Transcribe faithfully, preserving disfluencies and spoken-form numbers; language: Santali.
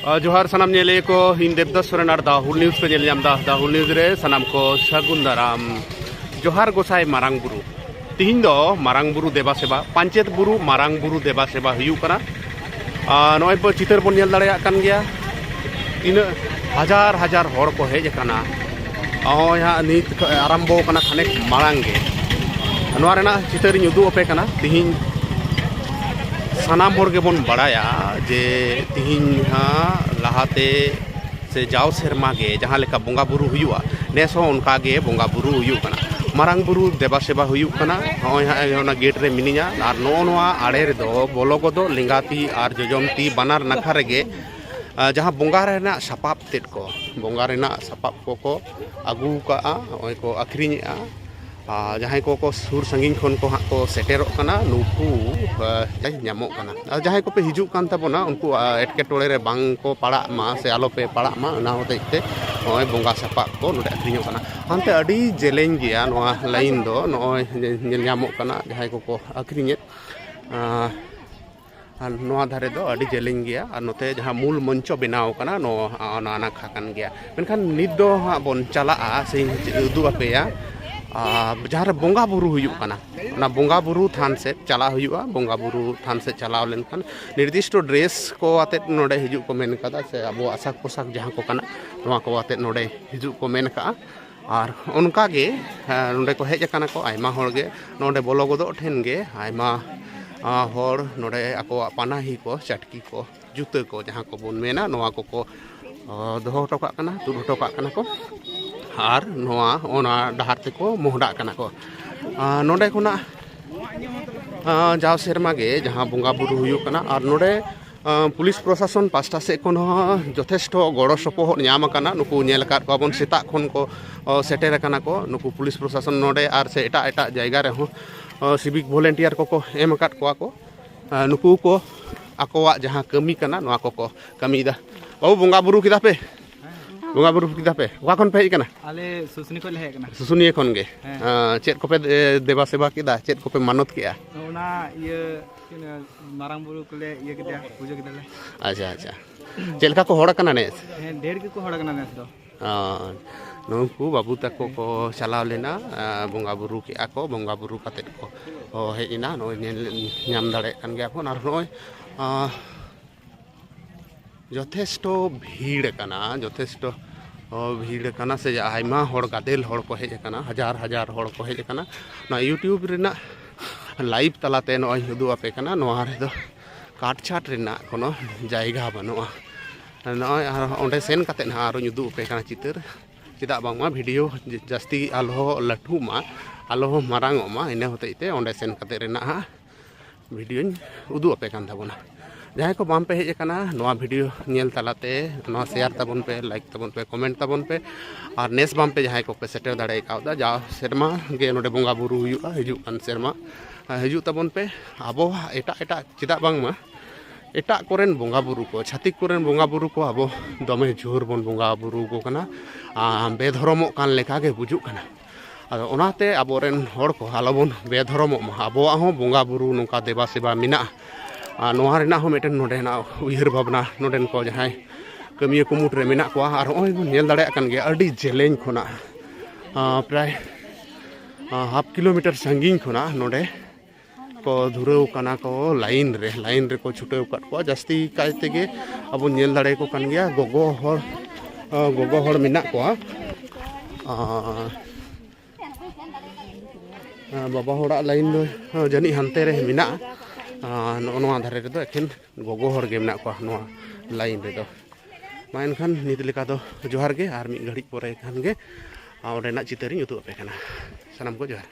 ᱟ, ᱡᱚᱦᱟᱨ ᱥᱟᱱᱟᱢ ᱧᱮᱞᱤᱭᱟᱹ ᱠᱚ, ᱤᱧ ᱫᱮᱵᱫᱟᱥ ᱥᱚᱨᱮᱱ ᱟᱨ ᱫᱟ ᱦᱩᱞ ᱱᱤᱭᱩᱡᱽ ᱯᱮ ᱧᱮᱞ ᱧᱟᱢ ᱮᱫᱟ᱾ ᱫᱟ ᱦᱩᱞ ᱱᱤᱭᱩᱡᱽ ᱨᱮ ᱥᱟᱱᱟᱢ ᱠᱚ ᱥᱟᱹᱜᱩᱱ ᱫᱟᱨᱟᱢ᱾ ᱡᱚᱦᱟᱨ ᱜᱚᱸᱥᱟᱭ ᱢᱟᱨᱟᱝ ᱵᱩᱨᱩ᱾ ᱛᱤᱦᱤᱧ ᱫᱚ ᱢᱟᱨᱟᱝ ᱵᱩᱨᱩ ᱫᱮᱵᱟ ᱥᱮᱵᱟ, ᱯᱟᱧᱪᱮᱛ ᱵᱩᱨᱩ ᱢᱟᱨᱟᱝ ᱵᱩᱨᱩ ᱫᱮᱵᱟ ᱥᱮᱵᱟ ᱦᱩᱭᱩᱜ ᱠᱟᱱᱟ᱾ ᱟ, ᱱᱚᱜᱼᱚᱭ ᱵᱚ ᱪᱤᱛᱟᱹᱨ ᱵᱚᱱ ᱧᱮᱞ ᱫᱟᱲᱮᱭᱟᱜ ᱠᱟᱱ ᱜᱮᱭᱟ, ᱛᱤᱱᱟᱹᱜ ᱦᱟᱡᱟᱨ ᱦᱟᱡᱟᱨ ᱦᱚᱲ ᱠᱚ ᱦᱮᱡ ᱟᱠᱟᱱᱟ᱾ ᱱᱚᱜᱼᱚᱭ ᱦᱟᱸᱜ ᱱᱤᱛ ᱠᱷᱚᱱ ᱟᱨᱟᱢᱵᱚ ᱟᱠᱟᱱᱟ, ᱠᱷᱟᱱᱮᱠ ᱢᱟᱲᱟᱝ ᱜᱮ᱾ ᱱᱚᱣᱟ ᱨᱮᱱᱟᱜ ᱪᱤᱛᱟᱹᱨᱤᱧ ᱩᱫᱩᱜ ᱟᱯᱮ ᱠᱟᱱᱟ᱾ ᱛᱤᱦᱤᱧ ᱥᱟᱱᱟᱢ ᱦᱚᱲ ᱜᱮᱵᱚᱱ ᱵᱟᱲᱟᱭᱟ ᱡᱮ ᱛᱤᱦᱤᱧ ᱦᱟᱸᱜ ᱞᱟᱦᱟᱛᱮ ᱥᱮ ᱡᱟᱣ ᱥᱮᱨᱢᱟ ᱜᱮ ᱡᱟᱦᱟᱸ ᱞᱮᱠᱟ ᱵᱚᱸᱜᱟ ᱵᱩᱨᱩ ᱦᱩᱭᱩᱜᱼᱟ, ᱱᱮᱥ ᱦᱚᱸ ᱚᱱᱠᱟ ᱜᱮ ᱵᱚᱸᱜᱟ ᱵᱩᱨᱩ ᱦᱩᱭᱩᱜ ᱠᱟᱱᱟ᱾ ᱢᱟᱨᱟᱝ ᱵᱩᱨᱩ ᱫᱮᱵᱟ ᱥᱮᱵᱟ ᱦᱩᱭᱩᱜ ᱠᱟᱱᱟ᱾ ᱱᱚᱜᱼᱚᱭ ᱦᱟᱸᱜ ᱚᱱᱟ ᱜᱮᱴ ᱨᱮ ᱢᱤᱱᱟᱹᱧᱟ᱾ ᱟᱨ ᱱᱚᱜᱼᱚ ᱱᱚᱣᱟ ᱟᱲᱮ ᱨᱮᱫᱚ ᱵᱚᱞᱚ ᱜᱚᱫᱚᱜ ᱞᱮᱸᱜᱟ ᱛᱤ ᱟᱨ ᱡᱚᱡᱚᱢ ᱛᱤ ᱵᱟᱱᱟᱨ ᱱᱟᱠᱷᱟ ᱨᱮᱜᱮ, ᱟ, ᱡᱟᱦᱟᱸ ᱵᱚᱸᱜᱟ ᱨᱮᱱᱟᱜ ᱥᱟᱯᱟᱵ ᱛᱮᱫ ᱠᱚ, ᱵᱚᱸᱜᱟ ᱨᱮᱱᱟᱜ ᱥᱟᱯᱟᱵ ᱠᱚᱠᱚ ᱟᱹᱜᱩ ᱠᱟᱜᱼᱟ, ᱱᱚᱜᱼᱚᱭ ᱠᱚ ᱟᱹᱠᱷᱨᱤᱧᱮᱜᱼᱟ᱾ ᱟᱨ ᱡᱟᱦᱟᱸᱭ ᱠᱚᱠᱚ ᱥᱩᱨ ᱥᱟᱺᱜᱤᱧ ᱠᱷᱚᱱ ᱠᱚ ᱦᱟᱸᱜ ᱠᱚ ᱥᱮᱴᱮᱨᱚᱜ ᱠᱟᱱᱟ, ᱱᱩᱠᱩ, ᱟ, ᱧᱟᱢᱚᱜ ᱠᱟᱱᱟ᱾ ᱟᱨ ᱡᱟᱦᱟᱸᱭ ᱠᱚᱯᱮ ᱦᱤᱡᱩᱜ ᱠᱟᱱ ᱛᱟᱵᱚᱱᱟ, ᱩᱱᱠᱩ, ᱟ, ᱮᱴᱠᱮᱴᱚᱬᱮ ᱨᱮ ᱵᱟᱝ ᱠᱚ ᱯᱟᱲᱟᱜ ᱢᱟ ᱥᱮ ᱟᱞᱚᱯᱮ ᱯᱟᱲᱟᱜ ᱢᱟ, ᱚᱱᱟ ᱦᱚᱛᱮᱡ ᱛᱮ ᱱᱚᱜᱼᱚᱭ ᱵᱚᱸᱜᱟ ᱥᱟᱯᱟᱵ ᱠᱚ ᱱᱚᱰᱮ ᱟᱹᱠᱷᱨᱤᱧᱚᱜ ᱠᱟᱱᱟ᱾ ᱦᱟᱱᱛᱮ ᱟᱹᱰᱤ ᱡᱮᱞᱮᱧ ᱜᱮᱭᱟ ᱱᱚᱣᱟ ᱞᱟᱭᱤᱱ ᱫᱚ, ᱱᱚᱜᱼᱚᱭ ᱧᱮᱞ ᱧᱟᱢᱚᱜ ᱠᱟᱱᱟ ᱡᱟᱦᱟᱸᱭ ᱠᱚᱠᱚ ᱟᱹᱠᱷᱨᱤᱧᱮᱫ᱾ ᱟᱸ, ᱟᱨ ᱱᱚᱣᱟ ᱫᱷᱟᱨᱮ ᱫᱚ ᱟᱹᱰᱤ ᱡᱮᱞᱮᱧ ᱜᱮᱭᱟ, ᱟᱨ ᱱᱚᱛᱮ ᱡᱟᱦᱟᱸ ᱢᱩᱞ ᱢᱚᱧᱪᱚ ᱵᱮᱱᱟᱣ ᱠᱟᱱᱟ, ᱱᱚᱣᱟ, ᱚᱱᱟ ᱱᱟᱠᱷᱟ ᱠᱟᱱ ᱜᱮᱭᱟ᱾ ᱢᱮᱱᱠᱷᱟᱱ ᱱᱤᱛ ᱫᱚ ᱦᱟᱸᱜ ᱵᱚᱱ ᱪᱟᱞᱟᱜᱼᱟ, ᱥᱮᱧ ᱩᱫᱩᱜ ᱟᱯᱮᱭᱟ, ᱟᱨ ᱡᱟᱦᱟᱸ ᱨᱮ ᱵᱚᱸᱜᱟ ᱵᱩᱨᱩ ᱦᱩᱭᱩᱜ ᱠᱟᱱᱟ, ᱚᱱᱟ ᱵᱚᱸᱜᱟ ᱵᱩᱨᱩ ᱛᱷᱟᱱ ᱥᱮᱫ ᱪᱟᱞᱟᱜ ᱦᱩᱭᱩᱜᱼᱟ᱾ ᱵᱚᱸᱜᱟ ᱵᱩᱨᱩ ᱛᱷᱟᱱ ᱥᱮᱫ ᱪᱟᱞᱟᱣ ᱞᱮᱱᱠᱷᱟᱱ ᱱᱤᱨᱫᱤᱥᱴᱚ ᱰᱨᱮᱥ ᱠᱚ ᱟᱛᱮᱫ ᱱᱚᱰᱮ ᱦᱤᱡᱩᱜ ᱠᱚ ᱢᱮᱱ ᱠᱟᱫᱟ, ᱥᱮ ᱟᱵᱚᱣᱟᱜ ᱥᱟᱠ ᱯᱳᱥᱟᱠ ᱡᱟᱦᱟᱸ ᱠᱚ ᱠᱟᱱᱟ, ᱱᱚᱣᱟ ᱠᱚ ᱟᱛᱮᱫ ᱱᱚᱰᱮ ᱦᱤᱡᱩᱜ ᱠᱚ ᱢᱮᱱ ᱠᱟᱜᱼᱟ᱾ ᱟᱨ ᱚᱱᱠᱟ ᱜᱮ, ᱦᱮᱸ, ᱱᱚᱰᱮ ᱠᱚ ᱦᱮᱡ ᱟᱠᱟᱱᱟ ᱠᱚ ᱟᱭᱢᱟ ᱦᱚᱲ ᱜᱮ᱾ ᱱᱚᱰᱮ ᱵᱚᱞᱚ ᱜᱚᱫᱚᱜ ᱴᱷᱮᱱ ᱜᱮ ᱟᱭᱢᱟ, ᱟ, ᱦᱚᱲ ᱱᱚᱰᱮ ᱟᱠᱚᱣᱟᱜ ᱯᱟᱱᱟᱦᱤ ᱠᱚ, ᱪᱟᱹᱴᱠᱤ ᱠᱚ, ᱡᱩᱛᱟᱹ ᱠᱚ, ᱡᱟᱦᱟᱸ ᱠᱚᱵᱚᱱ ᱢᱮᱱᱟ, ᱱᱚᱣᱟ ᱠᱚᱠᱚ, ᱚ, ᱫᱚᱦᱚ ᱦᱚᱴᱚ ᱠᱟᱜ ᱠᱟᱱᱟ, ᱛᱩᱫ ᱦᱚᱴᱚ ᱠᱟᱜ ᱠᱟᱱᱟ ᱠᱚ᱾ ᱟᱨ ᱱᱚᱣᱟ, ᱚᱱᱟ ᱰᱟᱦᱟᱨ ᱛᱮᱠᱚ ᱢᱚᱦᱰᱟᱜ ᱠᱟᱱᱟ ᱠᱚ᱾ ᱟ, ᱱᱚᱰᱮ ᱠᱷᱚᱱᱟᱜ, ᱟ, ᱡᱟᱣ ᱥᱮᱨᱢᱟ ᱜᱮ ᱡᱟᱦᱟᱸ ᱵᱚᱸᱜᱟ ᱵᱩᱨᱩ ᱦᱩᱭᱩᱜ ᱠᱟᱱᱟ, ᱟᱨ ᱱᱚᱰᱮ, ᱟ, ᱯᱩᱞᱤᱥ ᱯᱨᱚᱥᱟᱥᱚᱱ ᱯᱟᱥᱴᱟ ᱥᱮᱫ ᱠᱷᱚᱱ ᱦᱚᱸ ᱡᱚᱛᱷᱮᱥᱴᱚ ᱜᱚᱲᱚ ᱥᱚᱯᱚᱦᱚᱫ ᱧᱟᱢ ᱟᱠᱟᱱᱟ᱾ ᱱᱩᱠᱩ ᱧᱮᱞ ᱟᱠᱟᱫ ᱠᱚᱣᱟ ᱵᱚᱱ, ᱥᱮᱛᱟᱜ ᱠᱷᱚᱱ ᱠᱚ, ᱚ, ᱥᱮᱴᱮᱨ ᱟᱠᱟᱱᱟ ᱠᱚ᱾ ᱱᱩᱠᱩ ᱯᱩᱞᱤᱥ ᱯᱨᱚᱥᱟᱥᱚᱱ ᱱᱚᱰᱮ ᱟᱨ ᱥᱮ ᱮᱴᱟᱜ ᱮᱴᱟᱜ ᱡᱟᱭᱜᱟ ᱨᱮᱦᱚᱸ, ᱚ, ᱥᱤᱵᱤᱠ ᱵᱷᱚᱞᱮᱱᱴᱤᱭᱟᱨ ᱠᱚᱠᱚ ᱮᱢ ᱟᱠᱟᱫ ᱠᱚᱣᱟ ᱠᱚ᱾ ᱟ, ᱱᱩᱠᱩ ᱠᱚ ᱟᱠᱚᱣᱟᱜ ᱡᱟᱦᱟᱸ ᱠᱟᱹᱢᱤ ᱠᱟᱱᱟ, ᱱᱚᱣᱟ ᱠᱚᱠᱚ ᱠᱟᱹᱢᱤᱭᱮᱫᱟ᱾ ᱵᱟᱹᱵᱩ, ᱵᱚᱸᱜᱟ ᱵᱩᱨᱩ ᱠᱮᱫᱟ ᱯᱮ? ᱵᱚᱸᱜᱟ ᱵᱩᱨᱩ ᱠᱮᱫᱟ ᱯᱮ? ᱚᱠᱟ ᱠᱷᱚᱱ ᱯᱮ ᱦᱮᱡ ᱟᱠᱟᱱᱟ? ᱟᱞᱮ ᱥᱩᱥᱩᱱᱤ ᱠᱷᱚᱱ ᱞᱮ ᱦᱮᱡ ᱟᱠᱟᱱᱟ᱾ ᱥᱩᱥᱩᱱᱤᱭᱟᱹ ᱠᱷᱚᱱ ᱜᱮ᱾ ᱦᱮᱸ᱾ ᱟᱸ, ᱪᱮᱫ ᱠᱚᱯᱮ, ᱮ, ᱫᱮᱵᱟ ᱥᱮᱵᱟ ᱠᱮᱫᱟ? ᱪᱮᱫ ᱠᱚᱯᱮ ᱢᱟᱱᱚᱛ ᱠᱮᱫᱟ? ᱚᱱᱟ ᱤᱭᱟᱹ, ᱪᱮᱫ, ᱢᱟᱨᱟᱝ ᱵᱩᱨᱩ ᱠᱚᱞᱮ ᱤᱭᱟᱹ ᱠᱮᱫᱮᱭᱟ, ᱯᱩᱡᱟᱹ ᱠᱮᱫᱟᱞᱮ᱾ ᱟᱪᱪᱷᱟ, ᱟᱪᱪᱷᱟ᱾ ᱪᱮᱫ ᱞᱮᱠᱟ ᱠᱚ ᱦᱚᱲ ᱠᱟᱱᱟ ᱱᱮᱥ? ᱦᱮᱸ, ᱰᱷᱮᱨ ᱜᱮᱠᱚ ᱦᱚᱲ ᱠᱟᱱᱟ ᱱᱮᱥ ᱫᱚ᱾ ᱟᱨ ᱱᱩᱠᱩ ᱵᱟᱹᱵᱩ ᱛᱟᱠᱚ ᱠᱚ ᱪᱟᱞᱟᱣ ᱞᱮᱱᱟ, ᱟᱨ ᱵᱚᱸᱜᱟ ᱵᱩᱨᱩ ᱠᱮᱜᱼᱟ ᱠᱚ, ᱵᱚᱸᱜᱟ ᱵᱩᱨᱩ ᱠᱟᱛᱮᱫ ᱠᱚ ᱦᱮᱡ ᱮᱱᱟ᱾ ᱱᱚᱜᱼᱚᱭ ᱧᱮᱞ ᱧᱟᱢ ᱫᱟᱲᱮᱭᱟᱜ ᱠᱟᱱ ᱜᱮᱭᱟ ᱵᱚᱱ᱾ ᱟᱨ ᱱᱚᱜᱼᱚᱭ, ᱟᱨ, ᱡᱚᱛᱷᱮᱥᱴᱚ ᱵᱷᱤᱲ ᱠᱟᱱᱟ, ᱡᱚᱛᱷᱮᱥᱴᱚ, ᱚ, ᱵᱷᱤᱲ ᱠᱟᱱᱟ, ᱥᱮ ᱟᱭᱢᱟ ᱦᱚᱲ, ᱜᱟᱫᱮᱞ ᱦᱚᱲ ᱠᱚ ᱦᱮᱡ ᱟᱠᱟᱱᱟ, ᱦᱟᱡᱟᱨ ᱦᱟᱡᱟᱨ ᱦᱚᱲ ᱠᱚ ᱦᱮᱡ ᱟᱠᱟᱱᱟ᱾ ᱱᱚᱣᱟ YouTube ᱨᱮᱱᱟᱜ live ᱛᱟᱞᱟᱛᱮ ᱱᱚᱜᱼᱚᱭ ᱩᱫᱩᱜ ᱟᱯᱮ ᱠᱟᱱᱟ᱾ ᱱᱚᱣᱟ ᱨᱮᱫᱚ ᱠᱟᱴ ᱪᱷᱟᱴ ᱨᱮᱱᱟᱜ ᱠᱳᱱᱳ ᱡᱟᱭᱜᱟ ᱵᱟᱹᱱᱩᱜᱼᱟ᱾ ᱱᱚᱜᱼᱚᱭ ᱟᱨ ᱚᱸᱰᱮ ᱥᱮᱱ ᱠᱟᱛᱮᱫ ᱱᱟᱦᱟᱜ ᱟᱨᱚᱧ ᱩᱫᱩᱜ ᱟᱯᱮ ᱠᱟᱱᱟ ᱪᱤᱛᱟᱹᱨ᱾ ᱪᱮᱫᱟᱜ ᱵᱟᱝᱢᱟ video ᱡᱟᱹᱥᱛᱤ ᱟᱞᱚ ᱦᱚᱸ ᱞᱟᱹᱴᱩᱜ ᱢᱟ, ᱟᱞᱚ ᱦᱚᱸ ᱢᱟᱨᱟᱝ ᱚᱜ ᱢᱟ, ᱤᱱᱟᱹ ᱦᱚᱛᱮᱡ ᱛᱮ ᱚᱸᱰᱮ ᱥᱮᱱ ᱠᱟᱛᱮᱫ ᱨᱮᱱᱟᱜ ᱦᱟᱸᱜ videoᱧ ᱩᱫᱩᱜ ᱟᱯᱮ ᱠᱟᱱ ᱛᱟᱵᱚᱱᱟ᱾ ᱡᱟᱦᱟᱸᱭ ᱠᱚ ᱵᱟᱝ ᱯᱮ ᱦᱮᱡ ᱟᱠᱟᱱᱟ, ᱱᱚᱣᱟ video ᱧᱮᱞ ᱛᱟᱞᱟᱛᱮ ᱱᱚᱣᱟ share ᱛᱟᱵᱚᱱ ᱯᱮ, like ᱛᱟᱵᱚᱱ ᱯᱮ, comment ᱛᱟᱵᱚᱱ ᱯᱮ᱾ ᱟᱨ ᱱᱮᱥ ᱵᱟᱝ ᱯᱮ ᱡᱟᱦᱟᱸᱭ ᱠᱚᱯᱮ ᱥᱮᱴᱮᱨ ᱫᱟᱲᱮ ᱠᱟᱣᱫᱟ, ᱡᱟᱣ ᱥᱮᱨᱢᱟ ᱜᱮ ᱱᱚᱰᱮ ᱵᱚᱸᱜᱟ ᱵᱩᱨᱩ ᱦᱩᱭᱩᱜᱼᱟ, ᱦᱤᱡᱩᱜ ᱠᱟᱱ ᱥᱮᱨᱢᱟ, ᱟᱨ ᱦᱤᱡᱩᱜ ᱛᱟᱵᱚᱱ ᱯᱮ᱾ ᱟᱵᱚᱣᱟᱜ ᱮᱴᱟᱜ ᱮᱴᱟᱜ, ᱪᱮᱫᱟᱜ ᱵᱟᱝᱢᱟ ᱮᱴᱟᱜ ᱠᱚᱨᱮᱱ ᱵᱚᱸᱜᱟ ᱵᱩᱨᱩ ᱠᱚ, ᱪᱷᱟᱹᱛᱤᱠ ᱠᱚᱨᱮᱱ ᱵᱚᱸᱜᱟ ᱵᱩᱨᱩ ᱠᱚ ᱟᱵᱚ ᱫᱚᱢᱮ ᱡᱳᱨ ᱵᱚᱱ ᱵᱚᱸᱜᱟ ᱵᱩᱨᱩ ᱟᱠᱚ ᱠᱟᱱᱟ, ᱟᱨ ᱵᱮᱫᱷᱚᱨᱚᱢᱚᱜ ᱠᱟᱱ ᱞᱮᱠᱟ ᱜᱮ ᱵᱩᱡᱩᱜ ᱠᱟᱱᱟ᱾ ᱟᱫᱚ ᱚᱱᱟᱛᱮ ᱟᱵᱚᱨᱮᱱ ᱦᱚᱲ ᱠᱚ ᱟᱞᱚᱵᱚᱱ ᱵᱮᱫᱷᱚᱨᱚᱢᱚᱜ ᱢᱟ, ᱟᱵᱚᱣᱟᱜ ᱦᱚᱸ ᱵᱚᱸᱜᱟ ᱵᱩᱨᱩ ᱱᱚᱝᱠᱟ ᱫᱮᱵᱟ ᱥᱮᱵᱟ ᱢᱮᱱᱟᱜᱼᱟ᱾ ᱟᱨ ᱱᱚᱣᱟ ᱨᱮᱱᱟᱜ ᱦᱚᱸ ᱢᱤᱫᱴᱮᱱ ᱱᱚᱰᱮᱱᱟᱜ ᱩᱭᱦᱟᱹᱨ ᱵᱷᱟᱵᱽᱱᱟ ᱱᱚᱰᱮᱱ ᱠᱚ ᱡᱟᱦᱟᱸᱭ ᱠᱟᱹᱢᱤᱭᱟᱹ ᱠᱩᱢᱩᱴ ᱨᱮ ᱢᱮᱱᱟᱜ ᱠᱚᱣᱟ, ᱟᱨ ᱱᱚᱜᱼᱚᱭ ᱵᱚᱱ ᱧᱮᱞ ᱫᱟᱲᱮᱭᱟᱜ ᱠᱟᱱ ᱜᱮᱭᱟ ᱟᱹᱰᱤ ᱡᱮᱞᱮᱧ ᱠᱷᱚᱱᱟᱜ, ᱟᱸ, ᱯᱨᱟᱭ, ᱟᱸ, half kilometer ᱥᱟᱺᱜᱤᱧ ᱠᱷᱚᱱᱟᱜ ᱱᱚᱰᱮ ᱠᱚ ᱫᱷᱩᱨᱟᱹᱣ ᱠᱟᱱᱟ ᱠᱚ line ᱨᱮ, line ᱨᱮᱠᱚ ᱪᱷᱩᱴᱟᱹᱣ ᱟᱠᱟᱫ ᱠᱚᱣᱟ᱾ ᱡᱟᱹᱥᱛᱤ ᱠᱟᱭ ᱛᱮᱜᱮ ᱟᱵᱚ ᱧᱮᱞ ᱫᱟᱲᱮᱭᱟᱠᱚ ᱠᱟᱱ ᱜᱮᱭᱟ, ᱜᱚᱜᱚ ᱦᱚᱲ, ᱟᱸ, ᱜᱚᱜᱚ ᱦᱚᱲ ᱢᱮᱱᱟᱜ ᱠᱚᱣᱟ᱾ ᱟᱸ, ᱟᱸ, ᱵᱟᱵᱟ ᱦᱚᱲᱟᱜ line ᱫᱚ, ᱟᱸ, ᱡᱟᱹᱱᱤᱡ ᱦᱟᱱᱛᱮ ᱨᱮ ᱢᱮᱱᱟᱜᱼᱟ᱾ ᱟᱸ, ᱱᱚᱜᱼᱚ ᱱᱚᱣᱟ ᱫᱷᱟᱨᱮ ᱨᱮᱫᱚ ᱮᱠᱷᱮᱱ ᱜᱚᱜᱚ ᱦᱚᱲ ᱜᱮ ᱢᱮᱱᱟᱜ ᱠᱚᱣᱟ ᱱᱚᱣᱟ line ᱨᱮᱫᱚ᱾ ᱢᱟ ᱮᱱᱠᱷᱟᱱ ᱱᱤᱛ ᱞᱮᱠᱟ ᱫᱚ ᱡᱚᱦᱟᱨ ᱜᱮ, ᱟᱨ ᱢᱤᱫ ᱜᱷᱟᱹᱲᱤᱡ ᱯᱚᱨᱮ ᱠᱷᱟᱱ ᱜᱮ, ᱟᱸ, ᱚᱸᱰᱮᱱᱟᱜ ᱪᱤᱛᱟᱹᱨᱤᱧ ᱩᱫᱩᱜ ᱟᱯᱮ ᱠᱟᱱᱟ᱾ ᱥᱟᱱᱟᱢ ᱠᱚ ᱡᱚᱦᱟᱨ᱾